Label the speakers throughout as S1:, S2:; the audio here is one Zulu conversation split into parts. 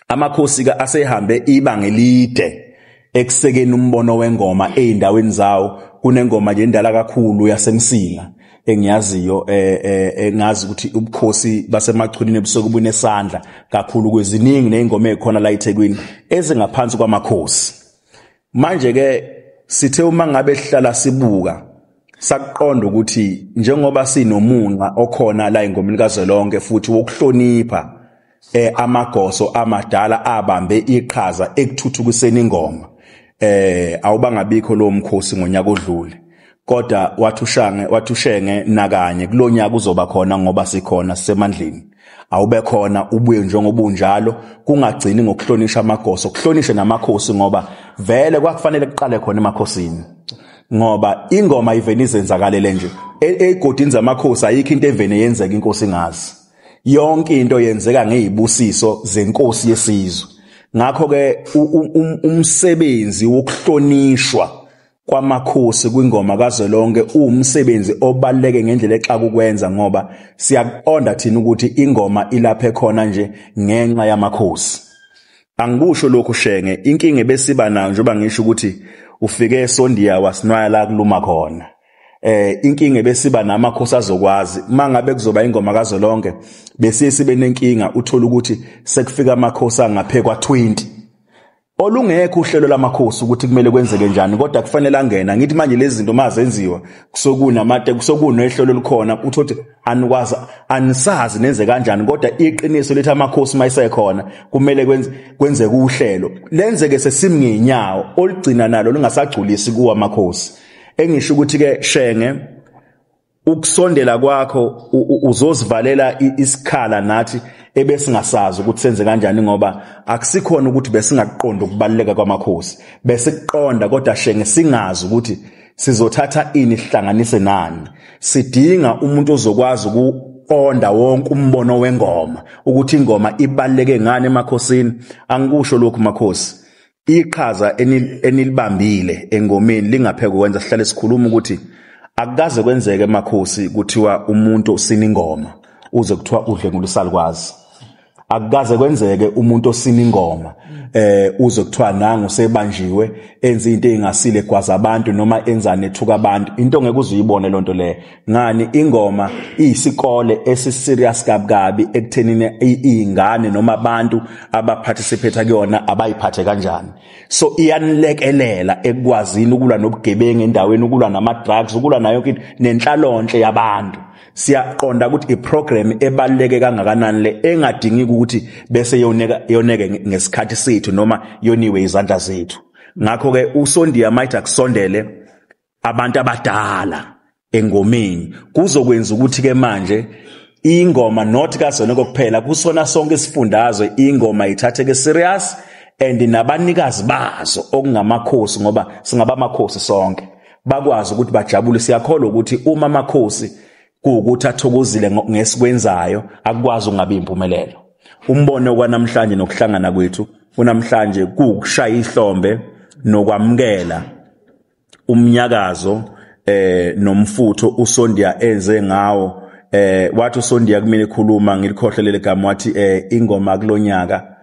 S1: Amakhosi ke asehambe ibanga elide ekusekeni umbono wengoma ezindaweni zawo. Kunengoma nje endala kakhulu yaseMsinga engiyaziyo, engazi ukuthi ubukhosi baseMachunwini busuke bunesandla kakhulu kweziningi nezingoma ezikhona la eThekwini ezingaphansi kwamakhosi. Manje ke sithe uma ngabe sihlala sibuka sakuqonda ukuthi njengoba sinomunqa okhona la engomeni kazwelonke futhi wokuhlonipha amagoso amadala abambe iqhaza ekuthuthukiseni ingoma, awubangabikho lo mkhosi ngonyaka odlule, kodwa wathi uShenge nakanye kulonyaka uzoba khona ngoba sikhona sisemandleni. Awube khona ubuye njengoba unjalo, kungagcini ngokuhlonisha amagoso, kuhlonishe namakhosi, ngoba vele kwakufanele kuqale khona emakhosini, ngoba ingoma ivene izenzakalele nje. Egodini zamakhosi ayikho into evene yenzeka inkosi ingazi. Yonke into yenzeka ngezibusiso zenkosi yesizwe. Ngakho ke umsebenzi wokuhlonishwa kwamakhosi kwingoma kazwelonke uwumsebenzi obaluleke ngendlela exaka ukwenza, ngoba siyaqonda thina ukuthi ingoma ilapha khona nje ngenxa yamakhosi. Angikusho lokhu Shenge, inkinga ebesiba nayo njengoba ngisho ukuthi ufike eSondiya wasinwaya la kuluma khona. Inkinga ebesiba namakhosi azokwazi mangabe kuzoba ingoma kazwelonke, bese sibe nenkinga uthola ukuthi sekufika amakhosi angaphekwa 20. Olungekho uhlelo lamakhosi ukuthi kumele kwenzeke njani, kodwa kufanele angena. Ngithi manje lezi zinto mazenziwa kusokunamate, kusokunehlelo olukhona, uthothi anikwazi, anisazi nenze kanjani, kodwa iqiniso lithi amakhosi mayisekhona kumele kwenzeke uhlelo lenzeke sesimngenyawo olugcina nalo lingasagculisi kuwa amakhosi. Engisho ukuthi ke Shenge, ukusondela kwakho uzozivalela isikhala nathi ebesingasazi ukuthi senze kanjani, ngoba akusikhona ukuthi besingakuqonda ukubaluleka kwamakhosi, besikuqonda kodwa Shenge singazi ukuthi sizothatha ini sihlanganise nani. Sidinga umuntu ozokwazi ukuqonda wonke umbono wengoma, ukuthi ingoma ibaluleke ngani emakhosini. Angikusho lokhu makhosi, iqhaza enilibambile engomeni lingapheke kwenza sihlale sikhuluma ukuthi akukaze kwenzeke emakhosi kuthiwa umuntu osina ingoma uze kuthiwa udle ngolusalukwazi. Akukaze kwenzeke umuntu osina ingoma uze kuthiwa nangu sebanjiwe enza into engasile egwaza abantu noma enzane ethuka abantu. Into ngeke uzuyibone lonto leyo. Ngani? Ingoma iyisikole esiserious kabi ekuthenini izingane noma abantu abaparticipate kuyona abayiphathe kanjani. So iyanilekelela ekukwazini ukulwa nobugebengu endaweni, ukulwa nama drugs, ukulwa nayo yonke into nenhlalonhle yabantu. Siyaqonda ukuthi iprogram ebaluleke kangakanani le engadingi ukuthi bese yoneke ngesikhathi sethu noma yoniwe izandla zethu. Ngakho ke uSondiya might akusondele abantu abadala engomeni, kuzokwenza ukuthi ke manje ingoma not kazwelonke kuphela, kusona sonke isifundazwe ingoma ithatheke serious, and nabanikazi bazo okungamakhosi, ngoba singaba amakhosi sonke, bakwazi ukuthi bajabule. Siyakholwa ukuthi uma amakhosi kuwukuthi athokozile ngesikwenzayo, akukwazi ukungabi impumelelo. Umbono kwanamhlanje nokuhlangana kwethu kunamhlanje kuwukushaya ihlombe nokwamukela umnyakazo nomfutho uSondiya enze ngawo. Wathi uSondiya kumina ekhuluma, ngilikhohlelele igama, wathi ingoma kulonyaka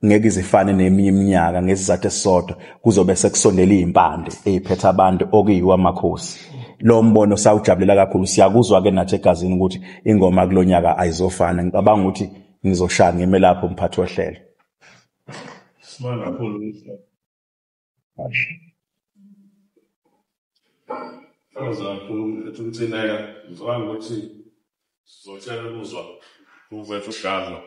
S1: ngeke izifane neminye iminyaka ngesizathu esisodwa, kuzobe sekusondela izimpande eziphethe abantu okuyiwa amakhosi. Lo mbono sawujabulela kakhulu, siyakuzwa ke nathi egazini ukuthi ingoma kulonyaka ayizofana. Ngicabanga ukuthi ngizoshaya ngime lapho mphathi wohlelo.
S2: Sibonga kakhulu. Ngicabanga ukuthi sizocela ukuzwa umfowethu uGadla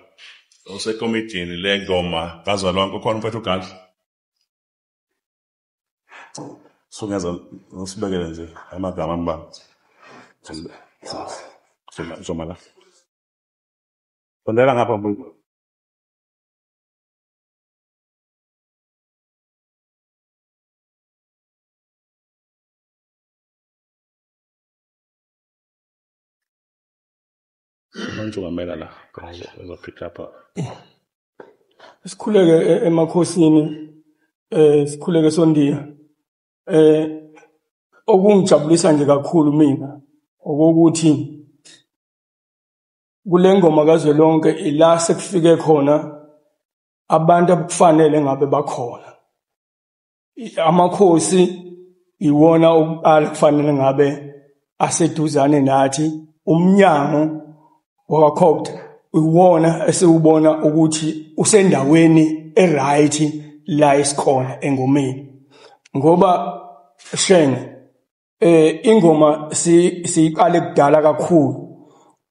S2: osekomidini lengoma kazwelonke. Ukhona umfowethu uGadla? Sungeza usibekele nje amagama ambalwa. Zoma la. Sondela ngapha mfowethu. Manje ungamela la, uzopick up.
S3: Sikhuleke emakhosini, sikhuleke Sondiya. Okungijabulisa nje kakhulu mina okokuthi kule ngoma kazwelonke ila sekufike khona Abantu abakufanele ngabe bakhona. Amakhosi iwona okuqala kufanele ngabe aseduzane nathi. Umnyango wakwaCogta iwona esiwubona ukuthi usendaweni e-right la esikhona engomeni. Ngoba Shenge ingoma siyiqale kudala kakhulu,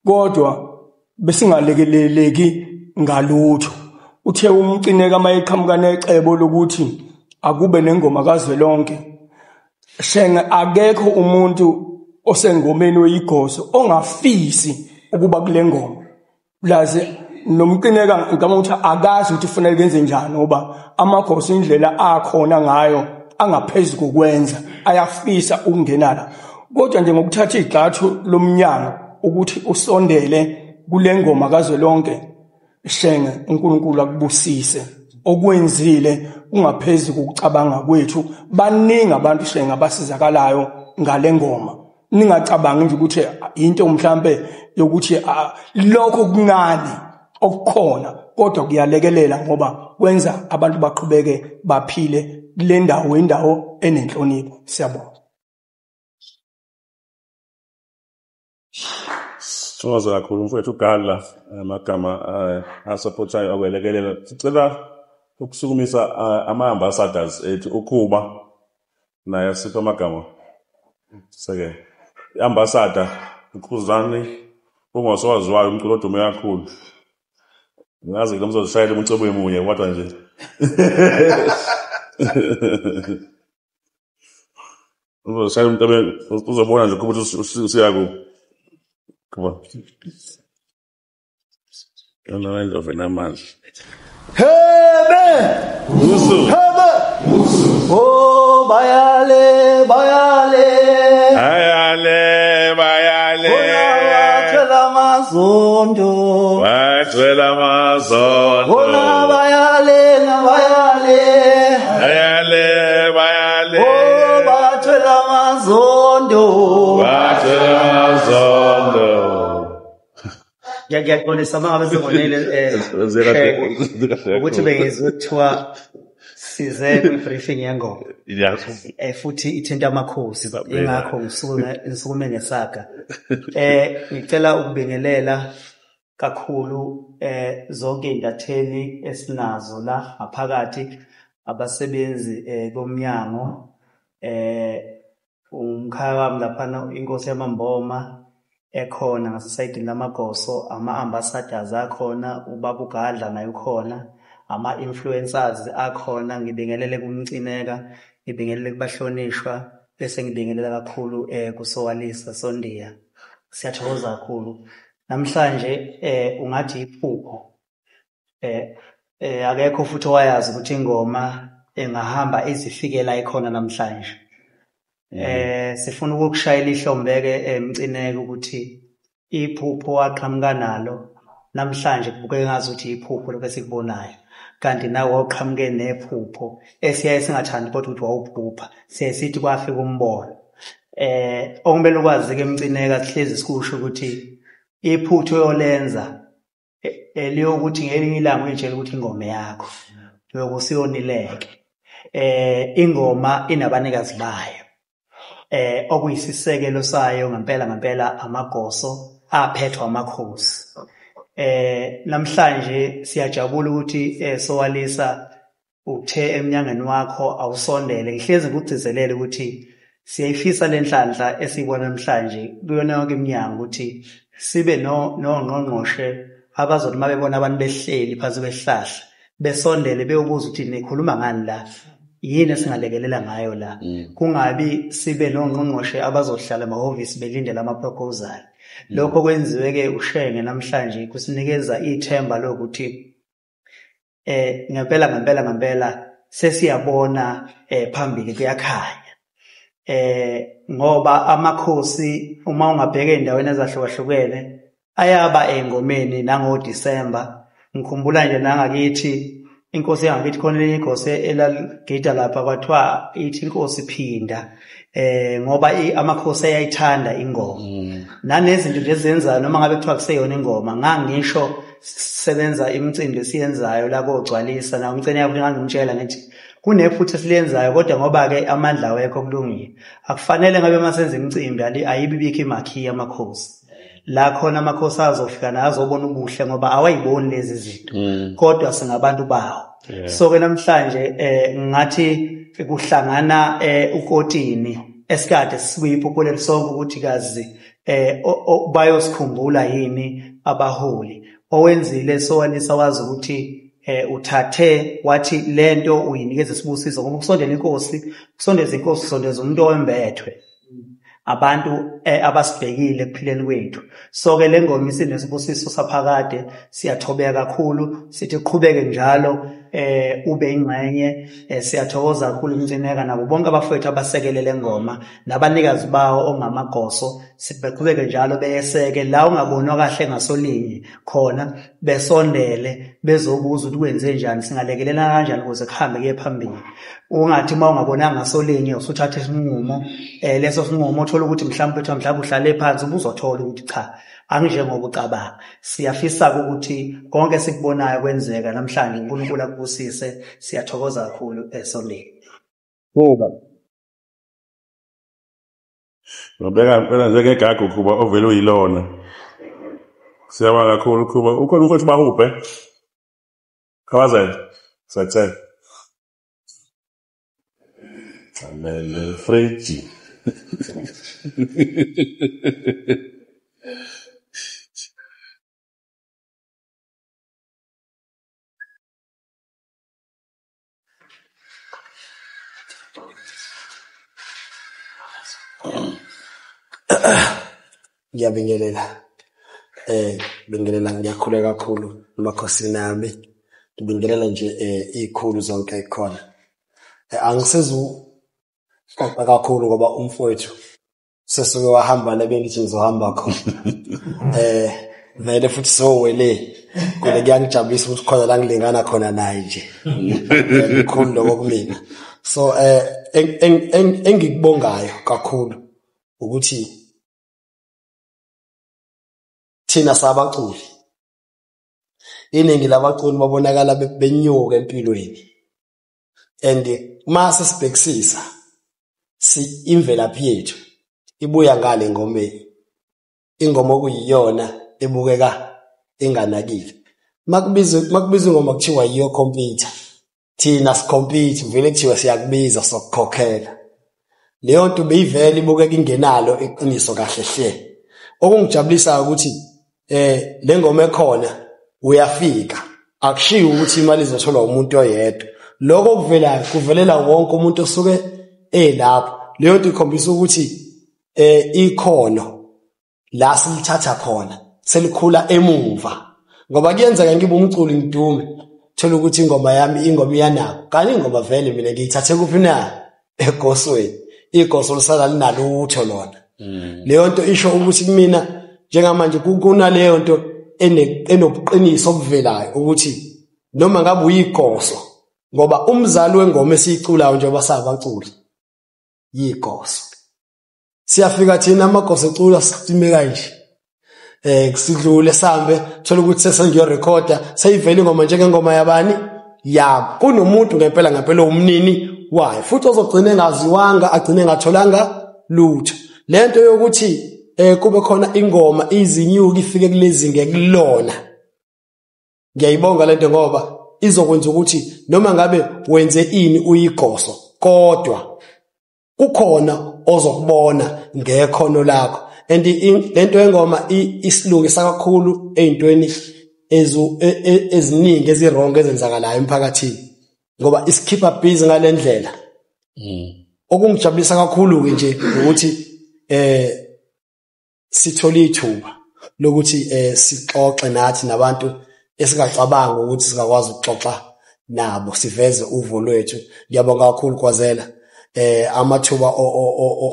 S3: kodwa besingalekeleleki ngalutho. Uthe uMcineka mayeqhamuka necebo lokuthi akube nengoma kazwelonke, Shenge akekho umuntu osengomeni weyigoso ongafisi ukuba kule ngoma. Laze noMcineka ngicabanga ukuthi akazi ukuthi kufanele kenze njani, ngoba amakhosi indlela akhona ngayo angaphezu kokwenza, ayafisa ukungena la. Kodwa nje ngokuthatha igxathu lomnyango ukuthi usondele kule ngoma kazwelonke, Shenge uNkulunkulu akubusise. Okwenzile kungaphezu kokucabanga kwethu. Baningi abantu Shenge abasizakalayo ngale ngoma. Ningacabangi nje ukuthi into mhlambe yokuthi lokho kuncane okukhona, kodwa kuyalekelela ngoba kwenza abantu baqhubeke baphile kule ndawo, indawo enenhlonipho. Siyabonga.
S2: Sithokoza kakhulu mfowethu uGadla, amagama asupportayo akwelekelela. Sicela ukusukumisa ama-ambassadors ethu, uKhuba naye siphe amagama. Seke i-ambassador uKhuzani ungosowaziwayo, umculo odume kakhulu. Ngazi ke mzozishayela umcebo emunye kodwa nje. Uzoshaya umcebo, uzobona nje ukuthi usiya kuphi. Kuba. Yona indlovu enamandla.
S4: Hebe!
S2: Usu.
S4: Hebe! Oh, bayale, bayale.
S2: Bayale, bayale.
S4: Wathwela amazondo.
S2: Wathwela amazondo.
S4: Ona bayale, na bayale.
S2: Bayale, bayale.
S4: Oh, bathwela amazondo.
S2: Wathwela amazondo.
S5: Ngiyaxolisa uma ngabe sengonele ukuthi bengizwe kuthiwa size kwi-briefing yengoma. Futhi ithinta amakhosi, ingakho ngisukume ngesaga. Ngicela ukubingelela kakhulu zonke intatheli esinazo la ngaphakathi, abasebenzi bomnyango, umkhaya wami laphana inkosi yamaMboma ekhona ngasesayidini lamagoso, ama-ambassadors akhona, ubaba uGadla naye ukhona, ama-influencers akhona. Ngibingelele kuMcineka, ngibingelele kubahlonishwa, bese ngibingelela kakhulu kuSowalisa Sondiya. Siyathokoza kakhulu namhlanje. Ungathi iphupho, akekho futhi owayazi ukuthi ingoma engahamba izifikela ikhona namhlanje. Sifuna ukukushayela ihlombeke Mcineka ukuthi iphupho waqhamuka nalo namhlanje kubukeka ngazuthi iphupho lokho esikubonayo, kanti nawe wawuqhamuke nephupho esiyaye singathandi kodwa ukuthi wawuphupha, siyaye sithi kwafika umbono. Okumele ukwazi-ke Mcineka, sihlezi sikusho ukuthi iphutho oyolenza liyokuthi ngelinye ilanga uyitshele ukuthi ingoma yakho uyokusiyonileke. Ingoma inabanikazi bayo, okuyisisekelo sayo ngempela ngempela amagoso aphethwa amakhosi. Namhlanje siyajabula ukuthi Sowalisa uthe emnyangweni wakho awusondele. Ngihlezi ngikugcizelele ukuthi siyayifisa le nhlanhla esiyibona namhlanje kuyona yonke iminyango, ukuthi sibe nongqongqoshe abazothi uma bebona abantu behleli phansi kwesihlahla besondele beyobuza ukuthi nikhuluma ngani la, yini esingalekelela ngayo la. Kungabi sibe nongqongqoshe abazohlala emahhovisi belindele ama-proposal. Lokho kwenziwe-ke uShenge namhlanje kusinikeza ithemba lokuthi ngempela ngempela ngempela sesiyabona phambili kuyakhanya. Ngoba amakhosi uma ungabheka ey'ndaweni ezahlukahlukene ayaba ey'ngomeni nangoDisemba. Ngikhumbula nje nangakithi inkosi yangakithi khona elinye inkosi elaligida lapha kwathiwa ithi inkosi phinda, ngoba amakhosi ayayithanda ingoma. Nanezinto nje ezenzayo noma ngabe kuthiwa kuseyona ingoma, ngangisho Sisebenza imicimbi esiyenzayo la kogcwalisa na umcene yakho ngangimtshela ngithi kunephutha esilenzayo, kodwa ngoba ke amandla awekho kulungile. Akufanele ngabe masenza imicimbi ayibibikho imakhiya amakhosi. La khona amakhosi azofika nazobona ubuhle ngoba awayiboni lezi zinto. Kodwa singabantu bawo. So ke namhlanje ngathi kuhlangana ukotini esikade sikuyipho leli sonke ukuthi kazi bayosikhumbula yini abaholi. Owenzile sowanisa wazi ukuthi uthathe wathi lento uyinikeza isibusiso ngoba kusondela inkosi, kusondeza inkosi, kusondeza umuntu owembethwe. Abantu abasibhekile ekuphileni kwethu. So ke le ngoma isinesibusiso saphakade, siyathobeka kakhulu, sithi qhubeke njalo ube ingxenye. Siyathokoza kakhulu Mcineka nabo bonke abafowethu abasekele le ngoma nabanikazi bawo ongamagoso, sithi beqhubeke njalo beyeseke la ungabonwa kahle ngasolinye khona, besondele bezobuza ukuthi kwenze njani, singalekelela kanjani ukuze kuhambe kuye phambili. Ungathi uma ungabonanga ngasolinye usuthatha isinqumo, leso sinqumo uthola ukuthi mhlawumbe mhlawumbe uhlale phansi ubuzothola ukuthi cha, anginjengoba ucabanga. Siyafisa ukuthi konke esikubonayo kwenzeka namhlanje, uNkulunkulu akubusise. Siyathokoza kakhulu esondeni.
S2: Ngibeka impela njengegagu Khuba ovele uyilona. Siyabonga kakhulu Khuba. Ukhona umfowethu Bahubhe? Khabazela. Siyacela. Amele friji.
S6: Ngiyabingelela, bingelela, ngiyakhuleka kakhulu emakhosini ami, ngibingelela nje izikhulu zonke ekhona. Angisizuxoxa kakhulu ngoba umfowethu sesuke wahamba la bengithi ngizohamba khona. Vele futhi sowele kule, kuyangijabulisa ukuthi khona la ngilingana khona naye nje. Kukhulu lokho kumina. So engikubongayo kakhulu ukuthi thina sabaculi, iningi labaculi babonakala benyuka empilweni, and mase sibhekisisa si imvelaphi yethu ibuya ngale ngomeni, ingoma okuyiyona ebukeka inganakile. Makubizwa ingoma kuthiwa yiyo computer, thina sicompete vele kuthiwa siyakubiza sokukhokhela. Leyo nto beyivele ibukeka ingenalo iqiniso kahle hle. Okungijabulisayo ukuthi le ngoma ekhona uyafika, akushiwo ukuthi imali izotholwa umuntu oyedwa. Lokho okuvelayo kuvelela wonke umuntu osuke elapho. Leyo nto ikhombisa ukuthi ikhono la silithatha khona selikhula emuva, ngoba kuyenzeka ngibe umculi ngidume, thola ukuthi ingoma yami ingoma iyanako, kanti ingoma vele mina ngiyithathe kuphi na? Egosweni. Igoso lisala linalutho lona. Leyo nto isho ukuthi kumina njengamanje kunaleyo nto enobuqiniso obuvelayo ukuthi noma ngabe uyigoso, ngoba umzali wengoma esiyiculayo njengoba sabaculi yigoso. Siyafika thina amagoso ecula sicime kanje, sidlule sambe, thola ukuthi sesengiyorekhoda seyivela ingoma njengengoma yabani yabo. Kunomuntu ngempela ngempela umnini wayo, futhi ozogcina engaziwanga, agcine engatholanga lutho. Lento yokuthi kube khona ingoma izinyuka ifike kulezi ngekulona, ngiyayibonga lento ngoba izokwenza ukuthi noma ngabe wenze ini uyigoso, kodwa kukhona ozokubona ngekhono lakho. And lento yengoma isilungisa kakhulu ey'ntweni eziningi eziwrong ezenzakalayo emphakathini, ngoba isikhipha busy ngale ndlela. Okungijabulisa kakhulu-ke nje ukuthi sithole ithuba lokuthi sixoxe nathi nabantu esingacabanga ukuthi singakwazi ukuxoxa nabo, siveze uvo lwethu. Ngiyabonga kakhulu Gwazela, amathuba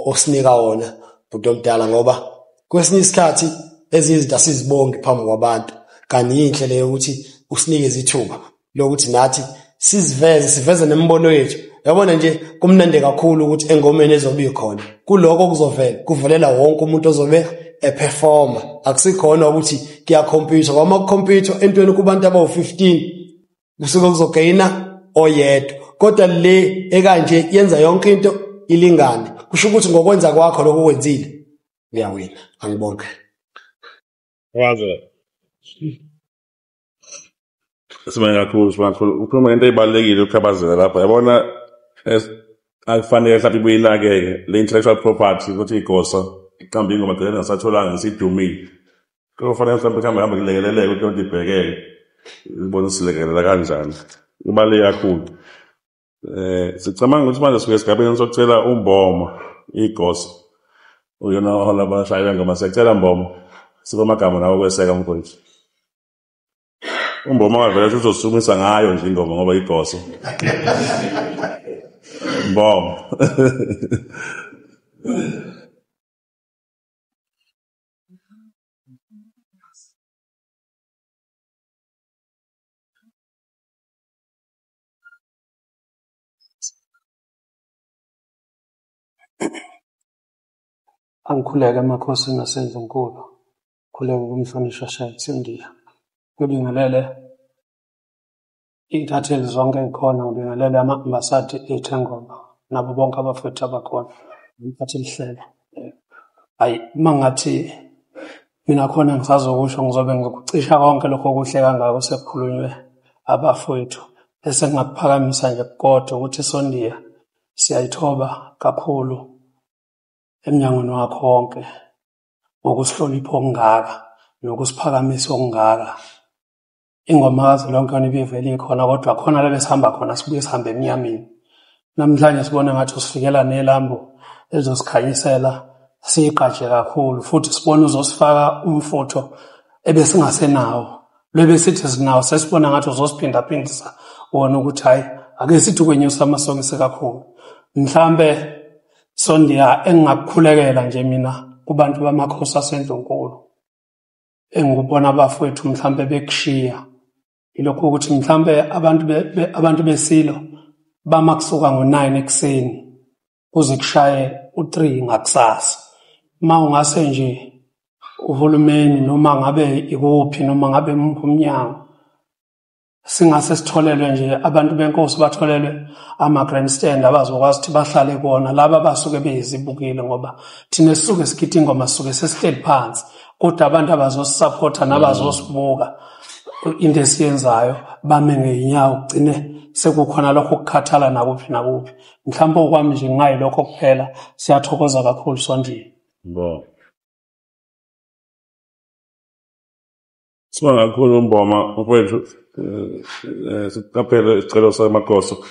S6: osinika wona bhuti omdala, ngoba kwesinye isikhathi ezinye izinto asizibongi phambi kwabantu, kanti yinhle leyo ukuthi usinikeze ithuba lokuthi nathi siziveze, siveze nemibono yethu. Yabona nje kumnandi kakhulu ukuthi engomeni ezobe ikhona kuloko kuzovela kuvelela wonke umuntu ozobe eperforma, akusikhona ukuthi kuyakhompyutha, ngoba uma kukhompyutha entweni kubantu abawu-15 kusuke kuzogayina oyedwa, kodwa le ekanje yenza yonke into ilingane. Kusho ukuthi ngokwenza kwakho lokho okwenzile uyawina. Angibonke.
S2: Waze. Sibonge kakhulu, sibonge kakhulu. Ukhuluma ngento ebalulekile ukhabazela lapha. Yabona akufanele mhlawumbe ibuye inakeke le intellectual property ukuthi igosa iqambe ingoma gcina ngasatholanga isidumile. Kufanele mhlawumbe kuhambe hambe kulekeleleke ukuthi yonke ibhekeke. Ibone silekelela kanjani. Kubaluleke kakhulu. Sicabanga ukuthi manje sifike esigabeni sokucela uMboma igosa. Uyona ohola abashayela ngoma, siyacela Mboma. Siphe amagama nawe kweseka mfowethu. uMboma wavele uzosumisa ngayo nje ingoma ngoba igosa. Mboma.
S7: Angikhuleke emakhosini aseNdlunkulu, khuleke kumhlonishwa Shayithindiya. Ngibingelele iy'ntatheli zonke ey'khona, ngibingelele ama-ambasadi ethu engoma nabo bonke abafowethu abakhona, umphathi lihlelo. Hhayi, uma ngathi mina khona ngisazokusho ngizobe ngikucisha konke lokho okuhle kangako sekukhulunywe abafowethu. Esengingakuphakamisa nje kodwa ukuthi Sondiya siyayithoba kakhulu emnyangweni wakho wonke ngokusihlonipha okungaka nokusiphakamisa okungaka. Ingoma kazwelonke yona ibivele ikhona, kodwa khona la besihamba khona sibuye sihambe emnyameni. Namhlanje sibona ngathi usifikela nelambu elizosikhanyisela, siyigqaje kakhulu futhi sibona uzosifaka umfutho ebesingasenawo. Lo besithi sinawo sesibona ngathi uzosiphindaphindisa wona ukuthi hhayi ake sithi ukwenyusa amasokisi kakhulu. Mhlambe Sondiya engingakukhulekela nje mina kubantu bamakhosi aseNdlunkulu engikubona abafowethu mhlambe bekushiya ilokhu ukuthi mhlambe abantu besilo bama kusuka ngo-9 ekuseni kuze kushaye u-3 ngakusasa. Uma ungase nje uhulumeni noma ngabe ikuphi noma ngabe umnyango singase sitholelwe nje abantu benkosi batholelwe ama-grandstand abazokwazi ukuthi bahlale kuwona laba abasuke beyizibukile, ngoba thina sisuke sigida ingoma sisuke sesihleli phansi, kodwa abantu abazosisaphotha nabazosibuka into esiyenzayo bame ngey'nyawo kugcine sekukhona lokho ukukhathala nakuphi nakuphi. Mhlawumbe okwami nje ngingayilokho kuphela. Siyathokoza kakhulu Sondiya.
S2: Ngibonga. Sibonga kakhulu Mboma mfowethu. Siqaphele isicelo samagoso.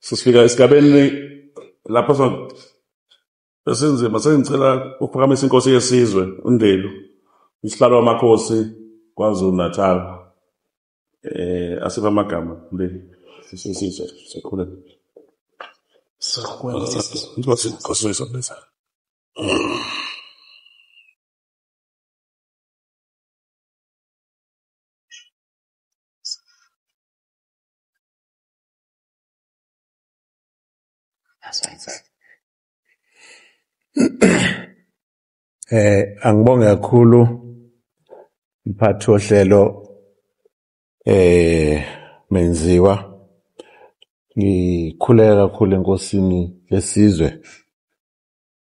S2: Sisifika esigabeni lapho esinzima, sengicela ukuphakamisa inkosi yesizwe uNdelu, isihlalo wamakhosi KwaZulu Natal. Asiphe amagama Ndelu. Sisizwe sikhule. Inkosi inkosi yesizwe.
S8: Angibonge kakhulu mphathi wohlelo Menziwa. Ngikhuleka kakhulu enkosini yesizwe,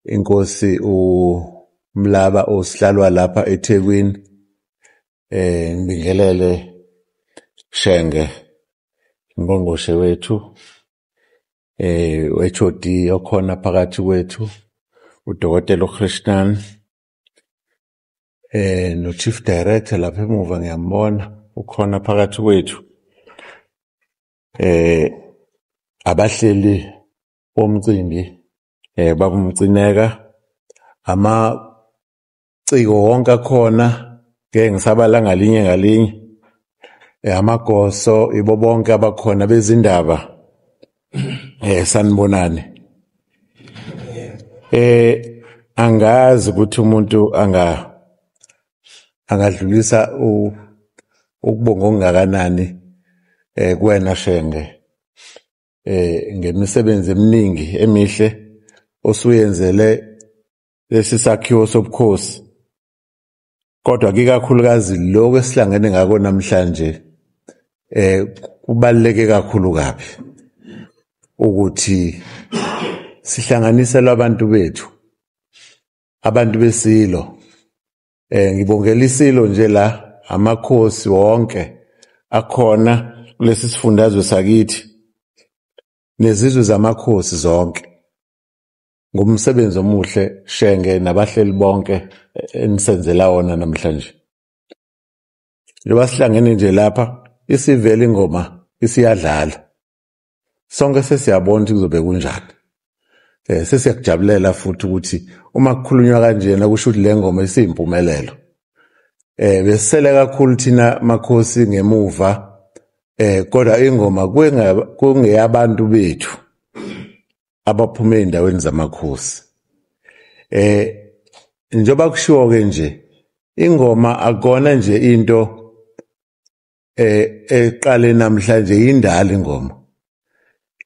S8: inkosi uMlaba osihlalwa lapha eThekwini. Ngibingelele Shenge ngqongqoshe wethu HOD okhona phakathi kwethu uDokotela uKrishnan, no Chief Director lapha emuva ngiyambona ukhona phakathi kwethu, abahleli bomcimbi babumcineka, amaciko wonke akhona ngeke ngisabala ngalinye ngalinye, amagoso ibo bonke abakhona bezindaba, sanibonani. Angazi ukuthi umuntu angadlulisa ukubonga okungakanani kuwena Shenge ngemisebenzi eminingi emihle osuyenzele lesi sakhiwo sobukhosi. Kodwa ikakhulukazi lokho esihlangene ngako namhlanje kubaluleke kakhulu kabi ukuthi sihlanganise labantu bethu, abantu besilo. Ngibongela isilo nje la, amakhosi wonke akhona kulesi sifundazwe sakithi nezizwe zamakhosi zonke, ngomsebenzi omuhle Shenge nabahleli bonke enisenzela wona namhlanje. Njengoba sihlangene nje lapha, isivele ingoma isiyadlala, sonke sesiyabona ukuthi kuzobe kunjani. Sesiyakujabulela futhi ukuthi uma kukhulunywa kanjena kusho ukuthi le ngoma isiyimpumelelo. Besisele kakhulu thina makhosi ngemuva, kodwa ingoma kungeyabantu bethu abaphuma ey'ndaweni zamakhosi. Njengoba kushiwo-ke nje, ingoma akona nje into eqale namhlanje, yindala ingoma.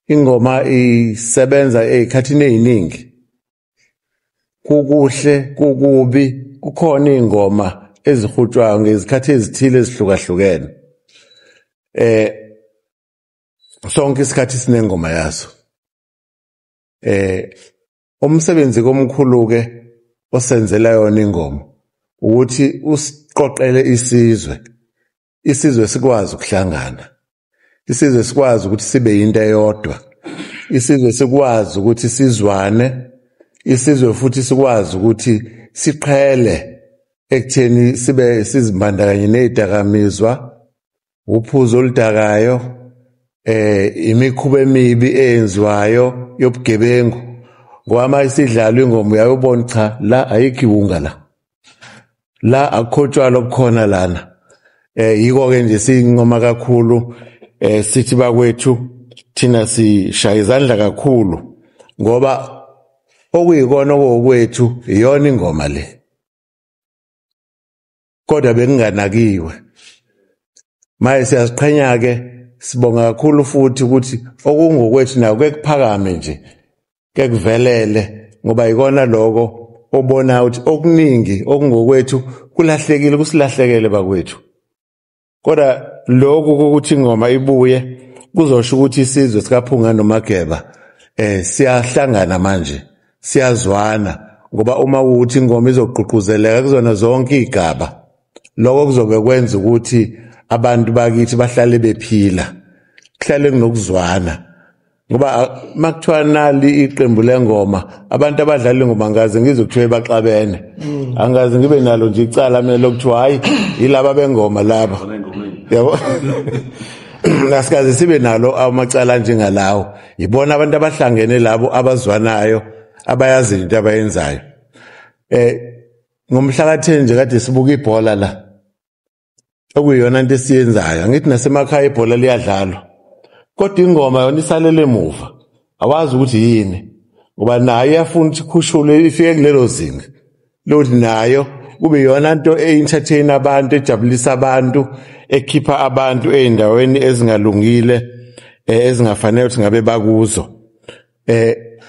S8: Ingoma isebenza ey'khathini ey'ningi, kukuhle kukubi, kukhona iy'ngoma ezihutshwayo ngezikhathi ezithile ezihlukahlukene. Sonke isikhathi sinengoma yaso. Umsebenzi komkhulu-ke osenzela yona ingoma ukuthi usiqoqele isizwe, isizwe sikwazi ukuhlangana, isizwe sikwazi ukuthi sibe yinto eyodwa, isizwe sikwazi ukuthi sizwane, isizwe futhi sikwazi ukuthi siqhele ekutheni sibe sizibandakanye nezidakamizwa, uphuzo oludakayo, imikhuba emibi eyenziwayo yobugebengu. Ngoba uma isidlalwa ingoma uyayobona cha la ayikho iwunga la, la akukho tshwala obukhona lana. Yiko-ke nje sincoma kakhulu, sithi bakwethu thina sishaya izandla kakhulu ngoba okuyikona okwethu iyona ingoma le, kodwa bekunganakiwe. Manje siyaziqhenya-ke, sibonga kakhulu futhi ukuthi okungokwethu nako kekuphakame nje, kekuvelele, ngoba yikona lokho obona ukuthi okuningi okungokwethu kulahlekile, kusilahlekele bakwethu. Kodwa lokhu ukuthi ingoma ibuye kuzosho ukuthi isizwe sikaPhunga noMageba siyahlangana manje, siyazwana, ngoba uma ukuthi ingoma izogqugquzeleka kuzona zonke izigaba, lokho kuzobe kwenza ukuthi abantu bakithi bahlale bephila, kuhlale kunokuzwana. Ngoba makuthiwa nali iqembu lengoma, abantu abadlala ingoma ngaze ngizwe kuthiwe baxabene, angaze ngibe nalo nje icala mina lokuthiwa hayi yilaba bengoma laba, yabo. Asikaze sibe nalo amacala njengalawo. Yibona abantu abahlangene labo abazwanayo, abayazi into abayenzayo. Ngomhla ka-10 nje kade sibuka ibhola la, okuyiyona into esiyenzayo. Angithi nasemakhaya ibhola liyadlalwa, kodwa ingoma yona isalele emuva, awazi ukuthi yini, ngoba nayo iyafuna ukuthi ikhushulwe ifike kulelo zinga lokuthi nayo kube yona nto e-entertain abantu, ejabulisa abantu, ekhipha abantu ey'ndaweni ezingalungile, ezingafanele ukuthi ngabe bakuzo.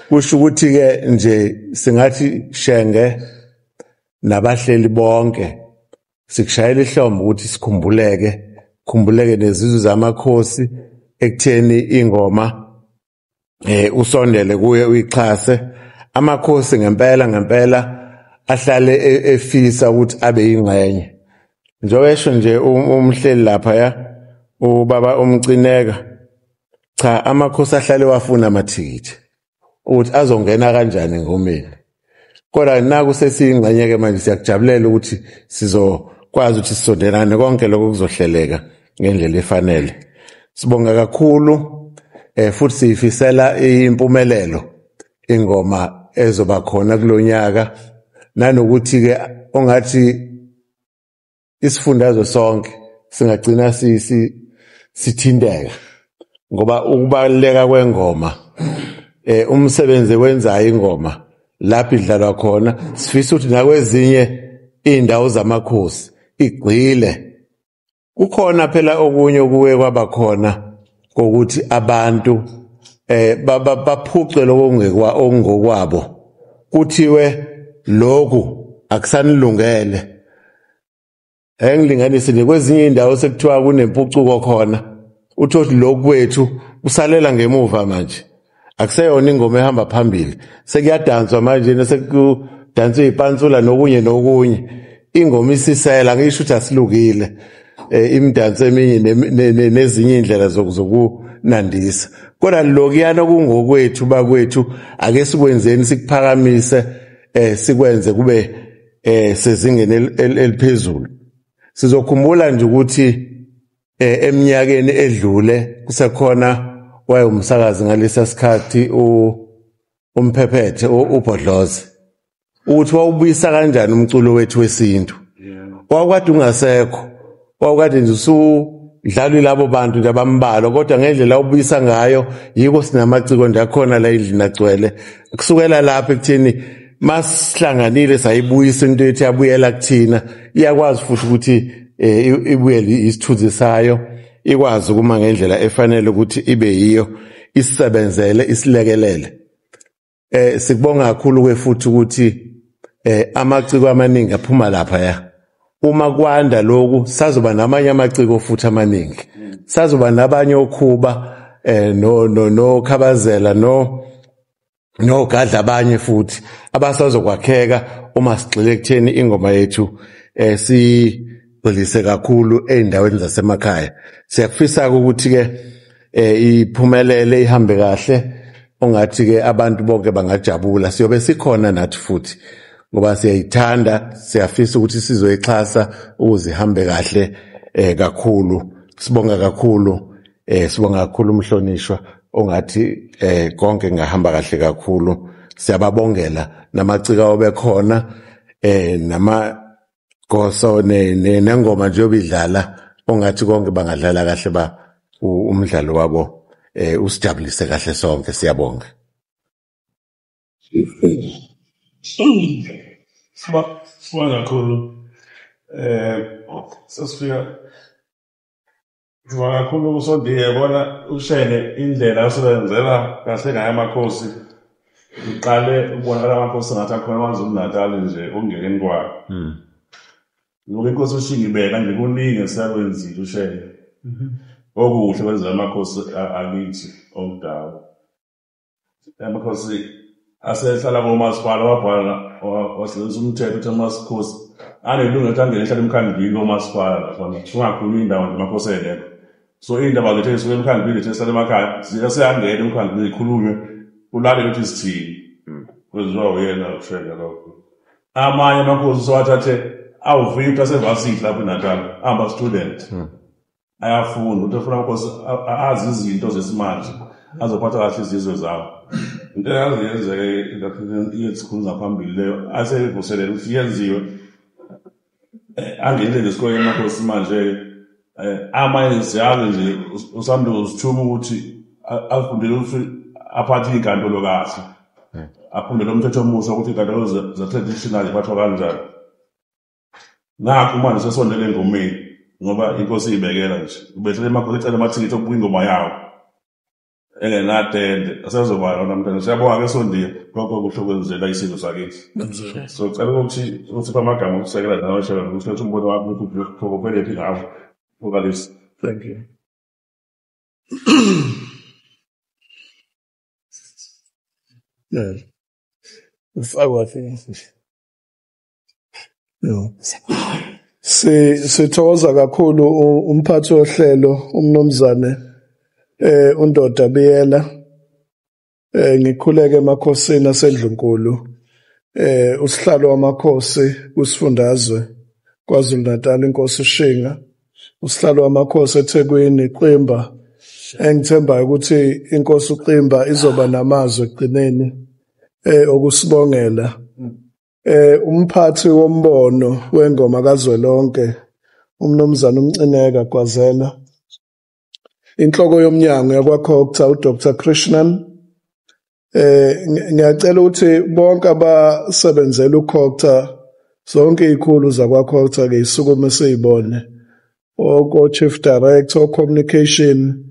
S8: Kusho ukuthi-ke nje singathi Shenge nabahleli bonke sikushayela ihlombe ukuthi sikhumbuleke, khumbuleke nezizwe zamakhosi ekutheni ingoma usondele kuye uyixhase. Amakhosi ngempela ngempela ahlale efisa ukuthi abe yingxenye. Njengoba esho nje umhleli lapha ya ubaba uMcineka, cha amakhosi ahlale wafuna amathikithi ukuthi azongena kanjani engomeni. Kodwa naku sesiyingxenye ke manje, siyakujabulela ukuthi sizokwazi ukuthi sisondelane, konke lokho kuzohleleka ngendlela efanele. Sibonga kakhulu, futhi siyifisela impumelelo ingoma ezoba khona kulonyaka, nanokuthi ke ongathi isifundazwe sonke singagcina sithinteka, ngoba ukubaluleka kwengoma, umsebenzi wenzayo ingoma lapho idlalwa khona, sifisa ukuthi nakwezinye indawo zamakhosi igxile. Kukhona phela okunye okuye kwaba khona ukuthi abantu baphuce lokho okungokwabo, kuthiwe lokhu akusanilungele. Engilinganise nje kwezinye indawo sekuthiwa kunempucuko khona, uthi lokhu kwethu kusalela ngemuva manje. Akuseyona ingoma ehamba phambili, sekuyadanswa manje, sekudanswa izipantsula nokunye nokunye. Ingoma isisela, ngisho ukuthi asilukile imidanso eminye nezinye indlela zokunandisa, kodwa lokuyana kungokwethu bakwethu, ake sikwenzeni sikuphakamise, sikwenze kube sezingeni eliphezulu. Sizokhumbula nje ukuthi eminyakeni edlule kusekhona wayewumsakazi ngalesa sikhathi umphephethe uBhodloze, ukuthi wawubuyisa kanjani umculo wethu wesintu. Wawukade ungasekho, wawukade nje usudlalwa labo bantu nje abambalwa, kodwa ngendlela awubuyisa ngayo yiko sinamaciko nje akhona la endlini agcwele. Kusukela lapho ekutheni masihlanganile sayibuyisa into yethu yabuyela kuthina, iyakwazi futhi ukuthi ibuyele isithunzi sayo, ikwazi ukuma ngendlela efanele ukuthi ibe yiyo, isebenzele, isilekelele. Sikubonga kakhulu ke futhi ukuthi amaciko amaningi aphuma lapha ya. Uma kwanda lokhu sazoba namanye amaciko futhi amaningi, sazoba nabanye okhuba no Khabazela no gadla abanye futhi abasazokwakheka uma sigxile ekutheni ingoma yethu sigxilise kakhulu ey'ndaweni zasemakhaya. Siyakufisa ukuthi ke iphumelele, ihambe kahle, ongathi ke abantu bonke bangajabula. Siyobe sikhona nathi futhi ngoba siyayithanda, siyafisa ukuthi sizoyixhasa ukuze ihambe kahle kakhulu. Sibonga kakhulu, sibonga kakhulu umhlonishwa, ongathi konke kungahamba kahle kakhulu. Siyababongela namaciko obekhona, nama goso nengoma nje obidlala, ongathi konke bangadlala kahle ba umdlalo wabo usijabulise kahle sonke. Siyabonga.
S2: Sibonga kakhulu. Sesifika sibonga kakhulu uSondiye, yabona ushene indlela asebenzela kahle ngayo amakhosi. Uqale ukubonakala amakhosi ngathi akhona kwaZulu Natal nje okungeneni kwayo. Ngoba inkosi uShinga ibeka nje kuningi esakwenzile ushene. Okuhle kwenzela amakhosi akithi omdawo. Amakhosi asehlala komasipala wabhala wasebenzisa umthetho ukuthi amakhosi anelungelo ukuthi angene ehlala emkhandlwini komasipala laphana. Kungakhulunywa indawo nje amakhosi engekho. So iy'ndaba zethu ey'suke emkhandlwini zethu esihlala emakhaya ziyaseyangena emkhandlwini, zikhulunywe, kulalelwe ukuthi sithini. Kwenziwa uyena ushenge lokho. Amanye amakhosi sewathathe awu-50 asevasithi lapho eNatal, ama-student. Ayafunda ukuthi afuna amakhosi azi izinto zesimanje, azophatha kahle izizwe zawo. Into eyazi yenzeke yesikhulu ngaphambili leyo aseyivuselele ukuthi yenziwe. Angenile nje esikoleni amakhosi manje, amanye siyazi nje usanda uzithuma ukuthi afundele ukuthi aphathe iy'nkantolo kahle, afundele umthetho omusha ukuthi iy'nkantolo ze-traditional ziphathwa kanjani. Nakho manje sesondele engomeni ngoba inkosi iyibekela nje, ubethele amakhosi ecela amathikithi okubuka ingoma yawo engenatende, asezoba yona mntwana. Siyabonga ke Sondiye, konke okuhle okwenzela isizwe sakithi. So cela ukuthi usiphe amagama okusekela nawe shela ukuthi umbono wakho ukuthi uphokophelephi ngawo ukalisi.
S9: Thank you. Yeah. Sithokoza kakhulu umphathi wohlelo umnumzane uNdoda Biyela. Ngikhuleke emakhosini aseNdlunkulu, usihlalo wamakhosi kusifundazwe KwaZulu Natal inkosi Shinga, usihlalo wamakhosi eThekwini Qimba, engithembayo ukuthi inkosi uQimba izoba namazwi ekugcineni okusibongela. Umphathi wombono wengoma kaZwelonke umnumzane uMcineka Gwazela, inhloko yomnyango yakwaCogta uDr Krishnan. Ngiyacela ukuthi bonke abasebenzela uCogta, zonke izikhulu zakwaCogta ke isukume siyibone, oko Chief Director Communication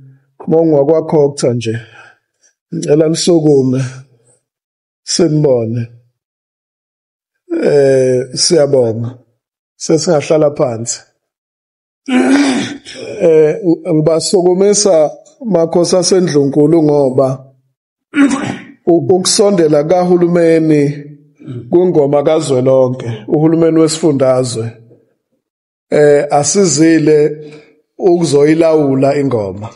S9: mongwakwaCogta nje, ngicela nisukume sinibone. Siyabonga, sesingahlala phansi. Ngibasukumisa makhosi asendlunkulu ngoba ukusondela kahulumeni kungoma kazwelonke, uhulumeni wesifundazwe asizile ukuzoyilawula ingoma,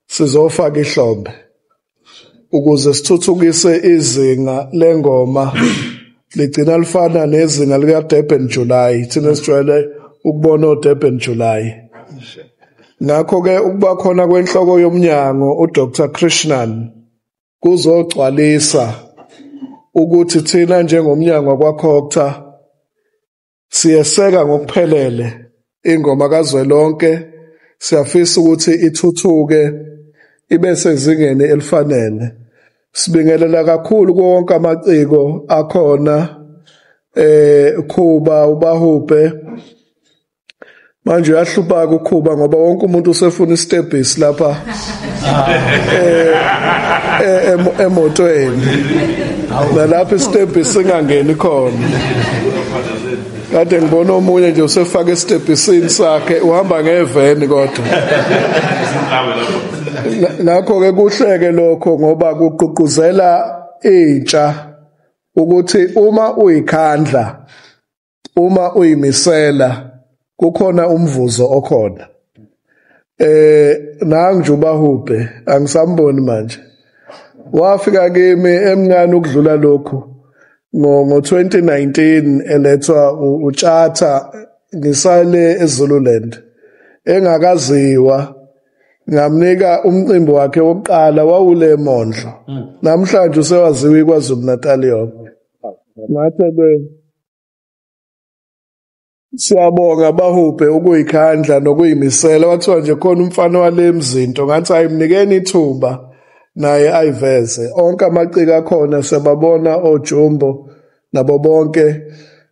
S9: sizofaka ihlombe ukuze sithuthukise izinga lengoma ligcina lifana nezinga lika Durban July. Thina sijwayele ukubona oDurban July. Ngakho ke ukuba khona kwenhloko yomnyango uDr Krishnan kuzogcwalisa ukuthi thina njengomnyango kwaCogta siyeseka ngokuphelele ingoma kazwelonke, siyafisa ukuthi ithuthuke ibe sezingeni elifanele. Sibingelela kakhulu kuwonke amaciko akhona, Khuba, uBahubhe. Manje uyahlupha ukukhuba ngoba wonke umuntu usefuna istebhisi lapha emotweni, nalapho istebhisi singangeni khona. Kade ngibona omunye nje usefaka estebhisini sakhe, uhamba ngeveni kodwa. Ngakho ke kuhleke lokho ngoba kugqugquzela intsha ukuthi uma uyikhandla, uma uyimisela, kukhona umvuzo okhona. Nangu nje uBahubhe angisamboni manje, wafika kimi emncane ukudlula lokhu ngo-2019 elethwa uTshatha ngisale eZululand engakaziwa, ngamnika umcimbi wakhe wokuqala wawule Mondlo. Namhlanje usewaziwa iKwaZulu Natal yonke. Ngathi siyabonga Bahubhe ukuyikhandla nokuyimisela. Wathiwa nje khona umfana wale mzinto, ngathi ayimnikeni ithuba naye ayiveze. Onke amaciko akhona siyababona, oJumbo nabo bonke.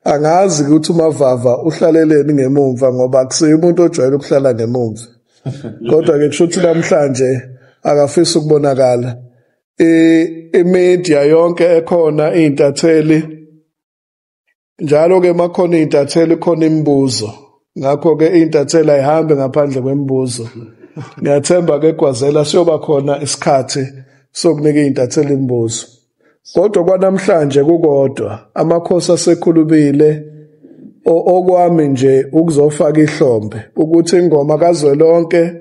S9: Angazi ukuthi uMavava uhlaleleni ngemumva ngoba akusiye umuntu ojwayele ukuhlala ngemumva, kodwa ke kusho ukuthi namhlanje akafisi ukubonakala. Imedia yonke ekhona, iy'ntatheli njalo ke makhona iy'ntatheli khona imibuzo, ngakho ke iy'ntatheli ayihambe ngaphandle kwemibuzo. Ngiyathemba ke Gwazela siyoba khona isikhathi sokunika iy'ntatheli imibuzo. Kodwa kwanamhlanje kukodwa amakhosi asekhulumile, okwami nje ukuzofaka ihlombe ukuthi ingoma kazwelonke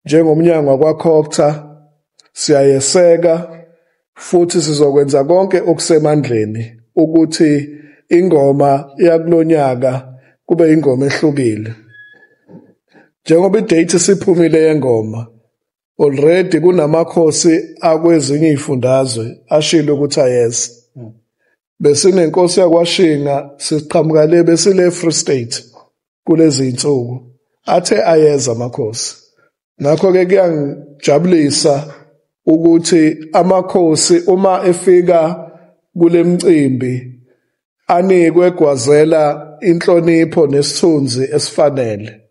S9: njengomnyango wakwaCogta siyayeseka futhi sizokwenza konke okusemandleni ukuthi ingoma yakulonyaka kube ingoma ehlukile. Njengoba idate siphumile yengoma, already kunamakhosi akwezinye izifundazwe ashilo ukuthi ayeza. Besinenkosi yakwaShinga siqhamuka le, besile Free State kulezi insuku, athe ayeza amakhosi. Ngakho ke kuyangijabulisa ukuthi amakhosi uma efika kulemcimbi anikwe Gwazela inhlonipho nesithunzi esifanele.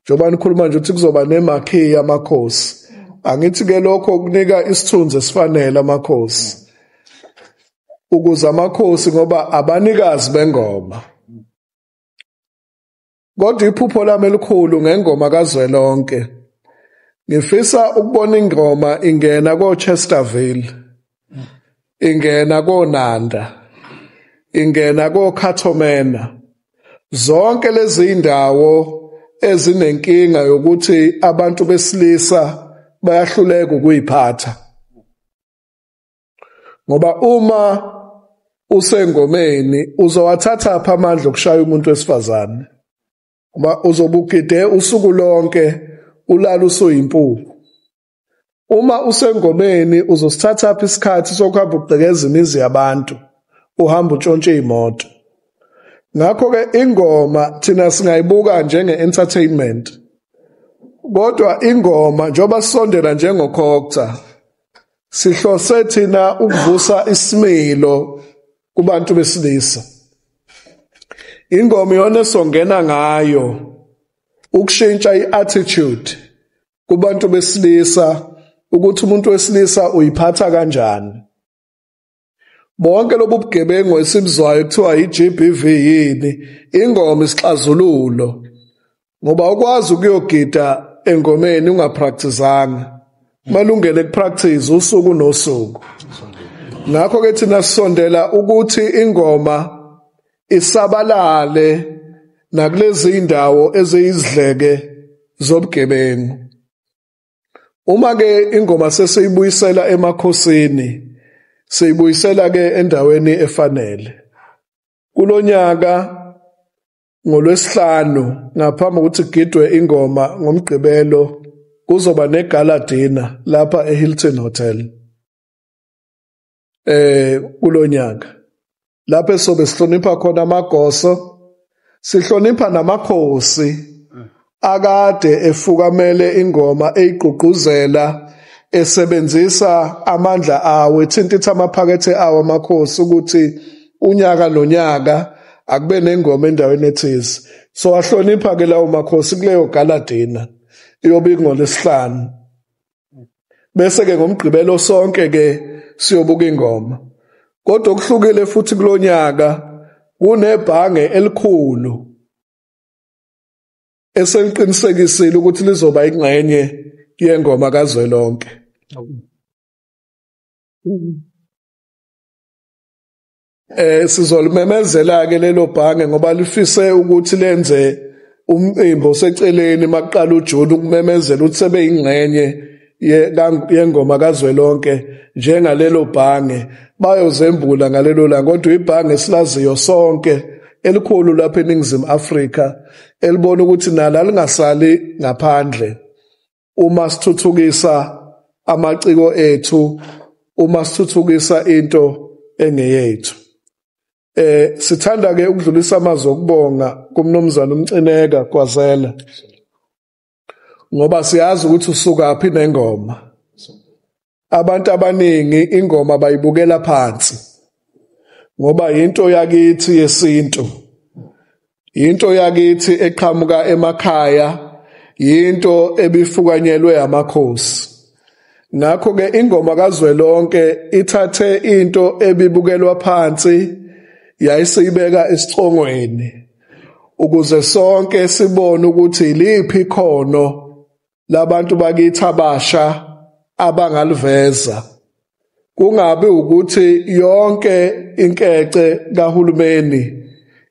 S9: Njengoba nikhuluma nje ukuthi kuzoba nemakhiya amakhosi, angithi ke lokho kunika isithunzi esifanele amakhosi, ukuze amakhosi ngoba abanikazi bengoma. Kodwa iphupho lami elikhulu ngengoma kazwelonke, ngifisa ukubona ingoma ingena ko-Chesterville, ingena koNanda, ingena koKhathomena, zonke lezi indawo ezinenkinga yokuthi abantu besilisa bayahluleka ukuyiphatha. Ngoba uma usengomeni uzowathatha pha amandla okushaya umuntu wesifazane, ngoba uzobugide usuku lonke ulala usuyimpuphu. Uma usengomeni uzosithatha phi isikhathi sokuhamba ugqekeza imizi yabantu, uhamba utshontshe imoto. Ngakho ke ingoma thina singayibuka njenge entertainment, kodwa ingoma njengoba sisondela njengoCogta sihlose thina ukuvusa isimilo kubantu besilisa. Ingoma iyona esongena ngayo ukushintsha i-attitude kubantu besilisa, ukuthi umuntu wesilisa uyiphatha kanjani. Bonke lobu bugebengu esibuzwayo kuthiwa i-GBV yini, ingoma isixazululo Ngoba ukwazi ukuyogida engomeni ungapracticanga. Malungele kupractice usuku nosuku. Ngakho ke thina sisondela ukuthi ingoma isabalale nakulezi indawo eziyizidleke zobugebengu. Uma ke ingoma sesiyibuyisela emakhosini, siyibuyisela ke endaweni efanele. Kulonyaka ngoLwesihlanu ngaphambi kokuthi kugidwe ingoma ngoMgqibelo kuzoba negala dinner lapha eHilton Hotel. Kulonyaka lapho sobe sihlonipha khona amagoso, sihlonipha namakhosi akade efukamele ingoma eyigqugquzela esebenzisa amandla awo ethintitha amaphakethe awo amakhosi ukuthi unyaka nonyaka akube nengoma endaweni ethize. So ahlonipha ke lawo makhosi kuleyo gala dinner iyobe ingolwesihlanu. Bese ke ngoMgqibelo sonke ke siyobuka ingoma. Kodwa okuhlukile futhi kulonyaka kunebhange elikhulu eseliqinisekisile ukuthi lizoba ingxenye yengoma kazwelonke. Sizolimemezela ke lelo bhange ngoba lifise ukuthi lenze umcimbi oseceleni makuqala uJune ukumemezela ukuthi sebeyingxenye yengoma kazwelonke njengalelo bhange. Bayozembula ngalelo langa, kodwa ibhange silaziyo sonke elikhulu lapha eNingizimu Afrika elibona ukuthi nalo lingasali ngaphandle uma sithuthukisa amaciko ethu, uma sithuthukisa into engeyethu. Sithanda ke ukudlulisa amazwi okubonga kumnumzana uMcineka Gwazela, ngoba siyazi ukuthi usukaphi nengoma. Abantu abaningi ingoma bayibukela phansi ngoba into yakithi yesintu, into yakithi eqhamuka emakhaya, into ebifukanyelwe amakhosi. Ngakho ke ingoma kazwelonke ithathe into ebibukelwa phansi yayisibeka esicongweni ukuze sonke sibone ukuthi liphi ikhono labantu bakithi abasha abangaliveza. Kungabi ukuthi yonke inkece kahulumeni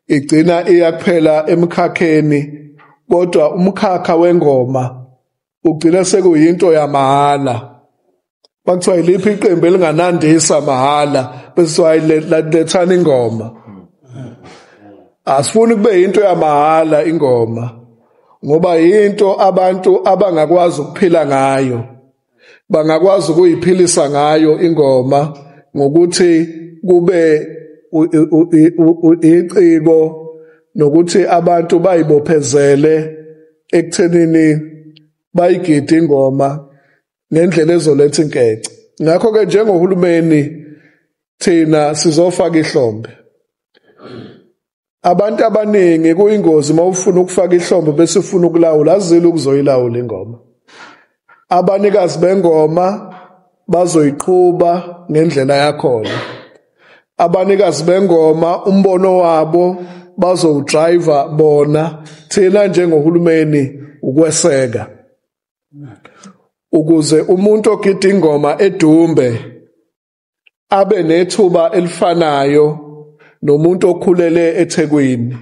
S9: igcina iyakuphela emkhakheni, kodwa umkhakha wengoma ugcina sekuyinto yamahhala. Bakuthiwa yiliphi iqembu elinganandisa mahhala, bese lethani ingoma. Asifuni kube into yamahhala ingoma, ngoba into abantu abangakwazi ukuphila ngayo, bangakwazi ukuyiphilisa ngayo ingoma ngokuthi kube iciko nokuthi abantu bayibophezele ekuthenini bayigide ingoma ngendlela ezoletha inkece. Ngakho ke njengohulumeni thina sizofaka ihlombe. Abantu abaningi kuyingozi mawufuna ukufaka ihlombe bese ufuna ukulawula, azile ukuzoyilawula ingoma. Abanikazi bengoma bazoyiqhuba ngendlela yakhona. Abanikazi bengoma umbono wabo bazowudriver bona, thina njengohulumeni ukweseka ukuze umuntu ogida ingoma edumbe abe nethuba elifanayo nomuntu okhulele eThekwini,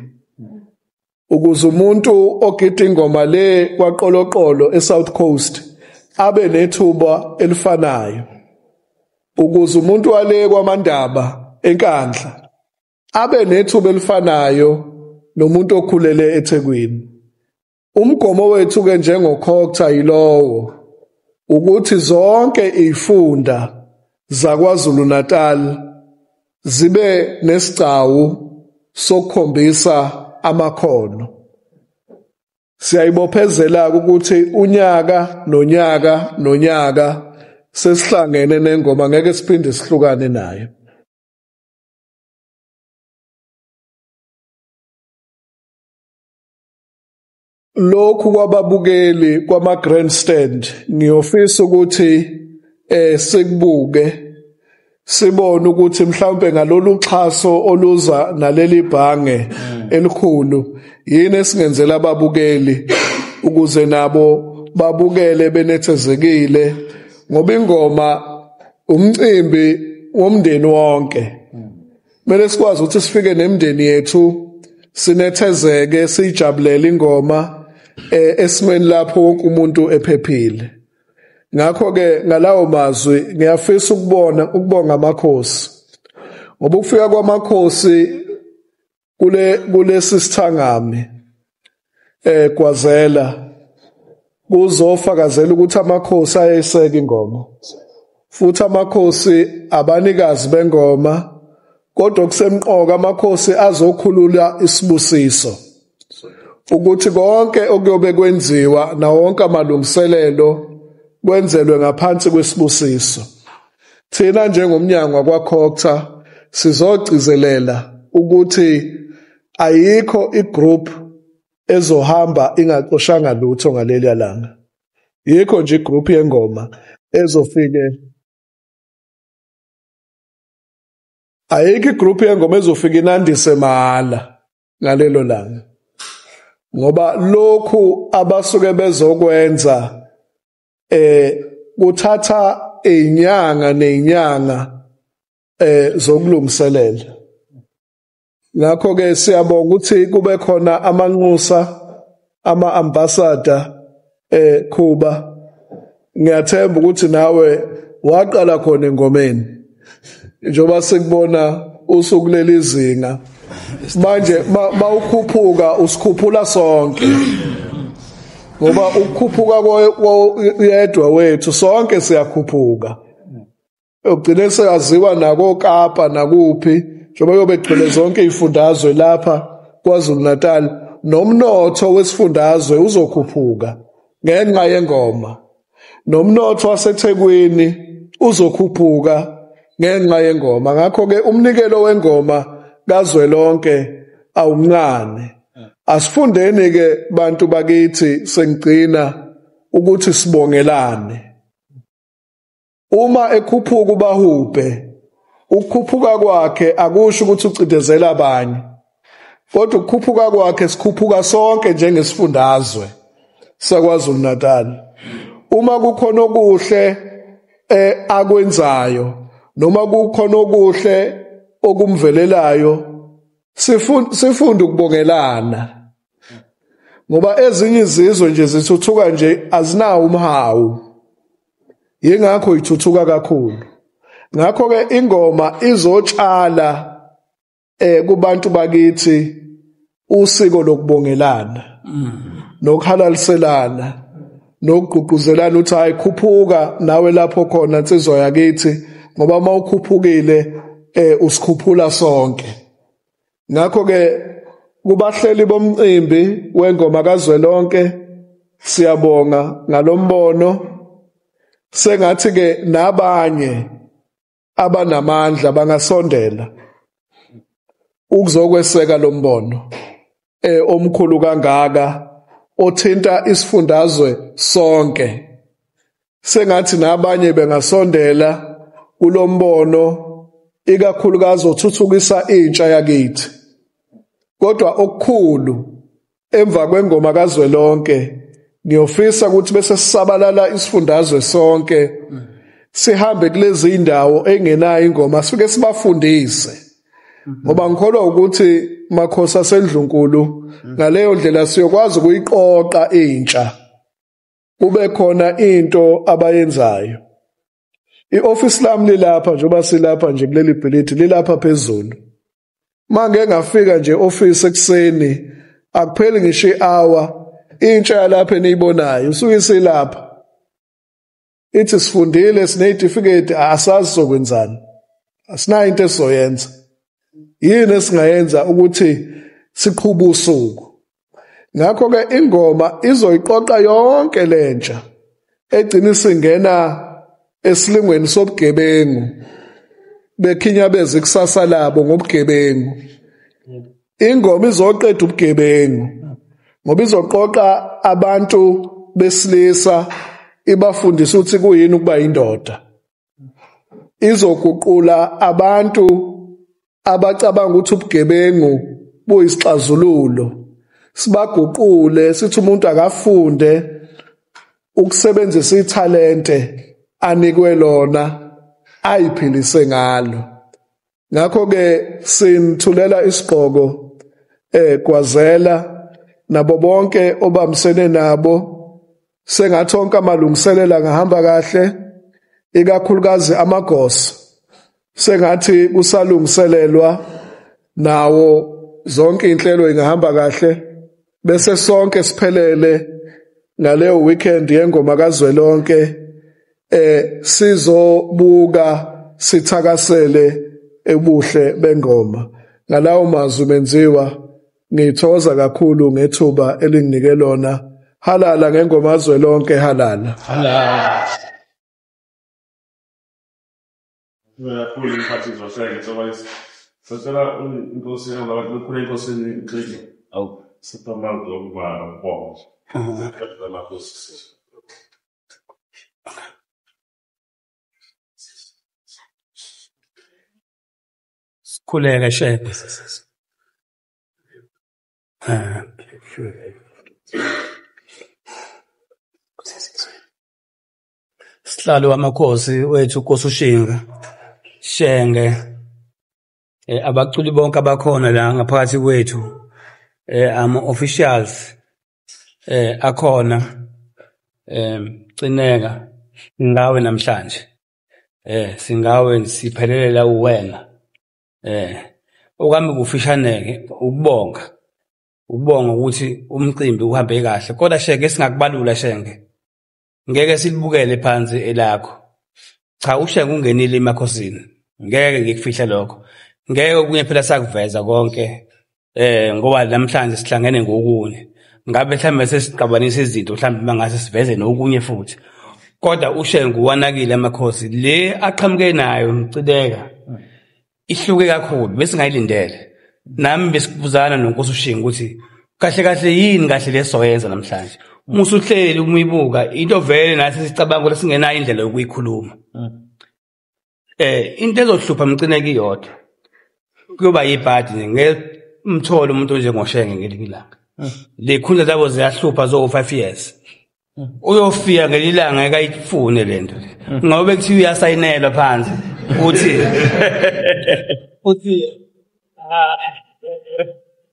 S9: ukuze umuntu ogida ingoma le kwaQoloqolo eSouth Coast abe nethuba elifanayo, ukuze umuntu wale kwaMandaba eNkandla abe nethuba elifanayo nomuntu okhulele eThekwini. Umgomo wethu ke njengoCogta yilowo, ukuthi zonke izifunda zaKwaZulu Natal zibe nesigcawu sokukhombisa amakhono. Siyayibophezela ukuthi unyaka nonyaka nonyaka sesihlangene nengoma, ngeke siphinde sihlukane nayo. Lokhu kwababukeli kwama grandstand ngiyofisa ukuthi sikubuke sibone ukuthi mhlawumbe ngalolu xhaso oluza naleli bhange elikhulu yini esingenzela ababukeli ukuze nabo babukele benethezekile, ngoba ingoma umcimbi womndeni wonke. Kumele sikwazi ukuthi sifike nemindeni yethu sinethezeke, sijabulele ingoma esimeni lapho wonke umuntu ephephile. Ngakho ke ngalawo mazwi ngiyafisa ukubonga amakhosi, ngoba ukufika kwamakhosi kulesi sithangami Gwazela kuzofakazela ukuthi amakhosi ayeseka ingoma, futhi amakhosi abanikazi bengoma, kodwa kusemqoka amakhosi azokhulula isibusiso ukuthi konke okuyobe kwenziwa nawo wonke amalungiselelo kwenzelwe ngaphansi kwesibusiso. Thina njengomnyango wakwaCogta sizogcizelela ukuthi ayikho igroup ezohamba ingaxoshanga lutho ngaleliya langa. Yikho nje igroup yengoma ezofike, ayikho igroup yengoma ezofika inandise mahhala ngalelo langa, ngoba lokhu abasuke bezokwenza kuthatha inyanga nenyanga zokulungiselela. Ngakho ke siyabonga ukuthi kube khona amanxusa, ama-ambassador Khuba. Ngiyathemba ukuthi nawe waqala khona engomeni, njengoba sikubona usukuleli zinga manje. Mawukhuphuka usikhuphula sonke, ngoba ukukhuphuka koyedwa wethu sonke siyakhuphuka, ugcine sekaziwa nakoKapa nakuphi, njengoba yobe gcwele zonke izifundazwe lapha KwaZulu Natal, nomnotho wesifundazwe uzokhuphuka ngenxa yengoma, nomnotho waseThekwini uzokhuphuka ngenxa yengoma. Ngakho ke umnikelo wengoma kazwelonke awumncane. Asifundeni ke bantu bakithi, sengigcina ukuthi sibongelane. Uma ekhuphuka uBahubhe, ukukhuphuka kwakhe akusho ukuthi ucindezela abanye, kodwa ukukhuphuka kwakhe sikhuphuka sonke njengesifundazwe saKwaZulu Natal. Uma kukhona okuhle akwenzayo noma kukhona okuhle okumvelelayo, sifunde ukubongelana, ngoba ezinye izizwe nje zithuthuka nje azinawo umhawu, yingakho ithuthuka kakhulu. Ngakho ke ingoma izotshala kubantu bakithi usiko lokubongelana nokuhalaliselana nokugqugquzelana ukuthi hayi, khuphuka nawe lapho khona insizwa yakithi, ngoba uma ukhuphukile usikhuphula sonke. Ngakho ke kubahleli bomcimbi wengoma kazwelonke siyabonga ngalombono. Sengathi ke nabanye abanamandla bangasondela ukuzokweseka lo mbono omkhulu kangaka othinta isifundazwe sonke. Sengathi nabanye bengasondela kulombono, ikakhulukazi othuthukisa intsha yakithi. Kodwa okukhulu emva kwengoma kazwelonke, ngiyofisa ukuthi bese sisabalala isifundazwe sonke, sihambe kulezi indawo engenayo ingoma, sifike sibafundise, ngoba ngikholwa ukuthi makhosi asendlunkulu ngaleyo ndlela siyokwazi ukuyiqoqa intsha, kube khona into abayenzayo. I-office lami lilapha, njengoba silapha nje kuleli bhilidi lilapha phezulu. Mangeke ngafika nje office ekuseni, akupheli ngisho i-hour, intsha yalapha eniyibonayo usuke isilapha ithi sifundile, sineyitifiketi, asazi sokwenzani, asinayo into esizoyenza. Yini esingayenza ukuthi siqhube usuku? Ngakho ke ingoma izoyiqoqa yonke lentsha egcina isingena esilingweni sobugebengu, bekhinyabeza ikusasa labo ngobugebengu. Ingoma izoqeda ubugebengu, ngoba izoqoqa abantu besilisa, ibafundise ukuthi kuyini ukuba indoda. Izoguqula abantu abacabanga ukuthi ubugebengu buyisixazululo, Sibaguqule sithi umuntu akafunde ukusebenzisa ithalente anikwe lona ayiphilise ngalo. Ngakho ke sinithulela isigqoko Gwazela nabo bonke obambisene nabo, sengathi onke amalungiselelo angahamba kahle, ikakhulukazi amagosa sengathi kusalungiselelwa nawo zonke inhlelo ingahamba kahle, bese sonke siphelele ngaleyo weekend yengoma kazwelonke sizobuka sithakasele ebuhle bengoma. Ngalawo mazwi menziwa, ngithokoza kakhulu ngethuba elinginike lona. Halala ngengoma kazwelonke, halala.
S7: Halala.
S2: Kakhulu mphathi zohleke sicela inkosi yabantu inkosini ixile.
S1: Awu.
S2: Sipha amazwi okuvala ukubonga. Amakhosi.
S7: Sikhuleke Shenge. Sihlalo wamakhosi wethu Nkosi uShinga Shenge, abaculi bonke abakhona la ngaphakathi kwethu, ama officials akhona, Cineka ngawe namhlanje, singawe siphelelela uwena. Okwami kufishaneke ukubonga ukuthi umcimbi uhambe kahle, kodwa Shenge singakubalula Shenge, ngeke silibukele phansi elakho. Cha, uShenge ungenile emakhosini, ngeke ngikufihle lokho, ngeke okunye phela sakuveza konke ngoba namhlanje sihlangene ngokunye, ngabe mhlawumbe sesiqabanisa izinto, mhlawumbe mangase siveze nokunye futhi, kodwa uShenge uwanakile amakhosi le aqhamuke nayo Mcineka ihluke kakhulu, besingayilindele. Nami besikubuzana noNkosi uShinga ukuthi kahle kahle yini kahle lesoyenza namhlanje. Uma usuhleli uma uyibuka into vele nathi sicabanga ukuthi singenayo indlela yokuyikhuluma. Into ezohlupha Mcineka iyodwa kuyoba yibhadi nje, ngeke umthole umuntu onjengoShenge ngelinye ilanga. Le khundla zabo ziyahlupha zo 5 years. Uyofika ngelilanga ekayifune lento le. Ngoba kuthiwa uyasayinelwa phansi uthi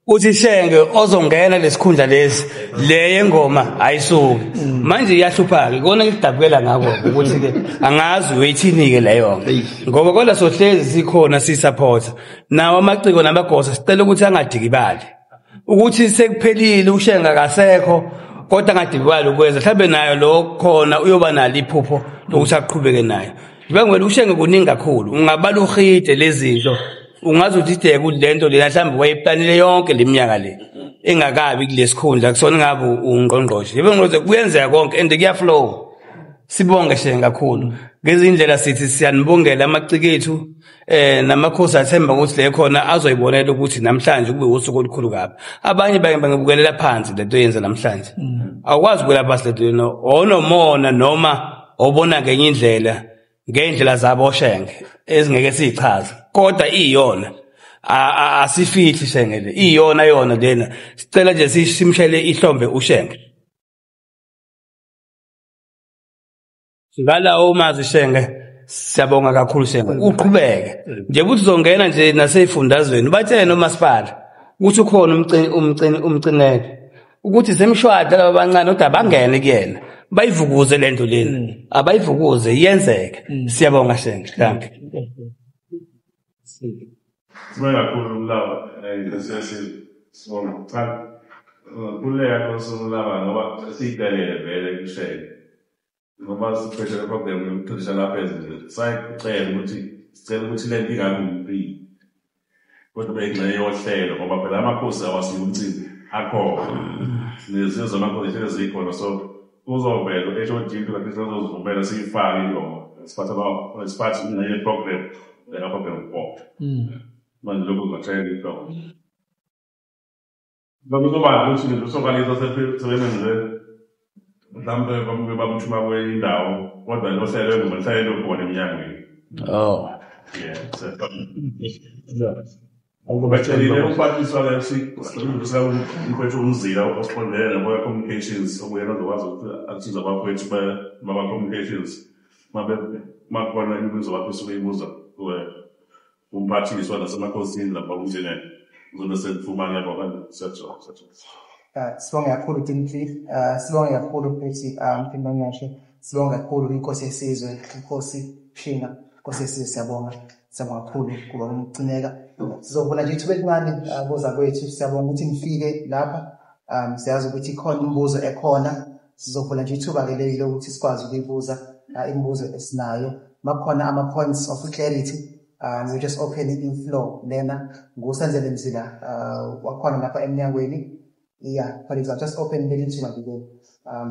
S7: uthi Shenge ozongena lesikhundla lesi le yengoma ayisuki. Manje iyahlupha ke kona ngidabukela ngakho ukuthi ke angazi uyithini ke leyo, ngoba kodwa sohlezi sikhona sisupport nawo amaciko namagosa, sicela ukuthi angadikibali ukuthi sekuphelile uShenge akasekho, kodwa angadikibali ukwenza mhlawumbe nayo lo khona uyoba nalo iphupho lokuthi aqhubeke nayo. Njengoba uShenge kuningi kakhulu, ungabala uhide lezinto, ungaze udideke ukuthi lento lena mhlawumbe wayiplanile yonke leminyaka le engakabi kulesikhundla kusona ngabe ungqongqoshe. Yebo ngqongqoshe kuyenzeka konke and kuyaflow. Sibonge Shenge kakhulu ngezindlela, sithi siyanibongela amaciko ethu namakhosi, athemba ukuthi le khona azoyibonela ukuthi namhlanje kube usuku olukhulu kabi. Abanye bangibukelela phansi lento yenza namhlanje, awukwazi ukubukela phansi lento yena onomona noma obona ngenye indlela, ngendlela zabo oShenge ezingeke sichaze, kodwa iyona asifihli Shenge le, iyona yona lena. Sicela nje simshele ihlombe uShenge ngalawo mazwi. Shenge siyabonga kakhulu Shenge, uqhubeke nje ukuthi uzongena nje naseyifundazweni ubatshele umasipala ukuthi ukhona umcineke ukuthi semshwada laba abancane kodwa bangene kuyena bayivukuze lento lena, abayivukuze iyenzeke. Siyabonga Shenge, thank you.
S2: Sibonga kakhulu Mlawa, sibonga. Cha, kuleka Nkosi Mlawa ngoba siyibelele vele kuShenge. Ngoba sipheshe program yokuqinisa lapha ezweni. Sayicela ukuthi sicela ukuthi lento ingabi umcimbi. Kodwa kube ingxenye yohlelo ngoba phela amakhosi awasiyo umcimbi akhona. Sinezinye zamakhosi ezikhona, so kuzovela u-HOD kathi sizozivumela siyifake ingoma. Siphatha siphathe ingxenye ye-program leka program 4. Manje lokho kungatshayela ihlombe. Kuzoba ukuthi nje uSokalisa sebenze mhlawumbe babuke bamthuma kwenye indawo, kodwa lo hlelo lwengoma lihlale lukhona emnyangweni.
S1: Oh.
S2: Yeah. Batshelile umphathiswa ke umfethu uMzila osiqondele nomoya communications okuyena ozokwazi ukuthi akusiza abafowethu baba-communications makukhona imibuzo bafisa ukuyibuza umphathiswa nasemakhosini lapha kumntinene uzobe sekuphuma ngapha kanje siyajabula.
S5: Sibonge kakhulu Timothy, sibonge kakhulu futhi Mphindanyashe, sibonge kakhulu inkosi yesizwe, inkosi Shinga, inkosi yesizwe siyabonga. Siyabonga kakhulu kuba umcineka. Sizovula nje ithuba elincane koza kwethu. Siyabonga ukuthi nifike lapha. Siyazi ukuthi ikhona imibuzo ekhona. Sizovula nje ithuba ke leli lokuthi sikwazi ukuyibuza imibuzo esinayo. Makukhona ama points of clarity, we just open in flow lena nguSenzele Mzila wakhona lapha emnyangweni. Yeah, colleagues, I'll just open the ithuba nje.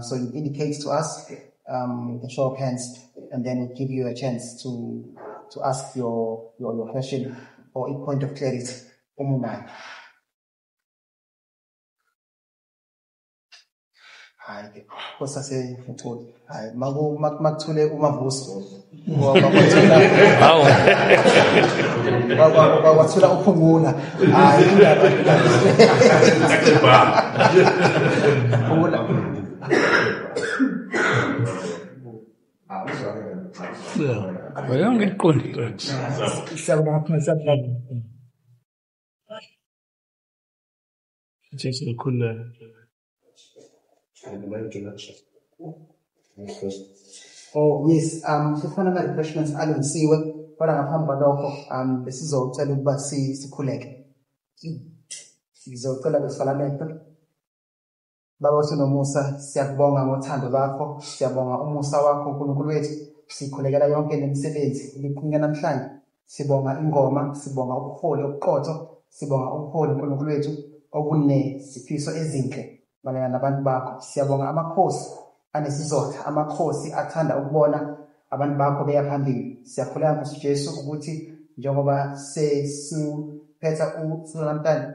S5: So you indicate to us the show of hands, and then we'll give you a chance to ask your question or a point of clarity. Uma unayo. Hayi ke, Nkosi yaseMthuli. Hayi, makuthule uMavuso.
S10: Hawu.
S5: Kwathula uPhungula. Hayi indaba. Phungula.
S10: Yeah. Ngiqondile.
S5: Siyabonga, siyabonga. Oh yes, kukhona ama refreshments alungisiwe kodwa ngaphambi kwalokho besizocela ukuba sikhuleke. Sizocela besifala amehlo. Baba osinomusa, siyakubonga ngothando lwakho, siyabonga umusa wakho uNkulunkulu wethu. Sikhulekela yonke lemisebenzi ebiqhubeka namhlanje. Sibonga ingoma, sibonga ubuholi obuqotho, sibonga ubuholi uNkulunkulu wethu okunesifiso ezinhle mayelana nabantu bakho. Siyabonga amakhosi anesizotha, amakhosi athanda ukubona abantu bakho beya phambili. Siyakhuleka Nkosi Jesu ukuthi njengoba sesiphetha usuku namhlanje,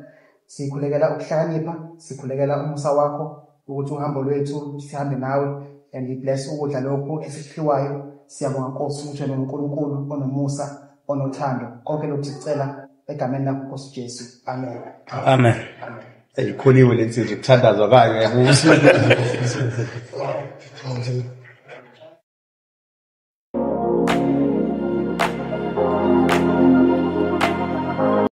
S5: sikhulekela ukuhlakanipha, sikhulekela umusa wakho ukuthi uhambo lwethu sihambe nawe, and we bless ukudla lokhu esikuphiwayo. Siyabonga Nkosi ukuthi wena uNkulunkulu onomusa, onothando. Konke lokhu sikucela egameni lakho Nkosi Jesu. Amen.
S1: Amen.
S5: Amen.
S11: Eyikholiwe le nsizwa kuthandazwa kanye.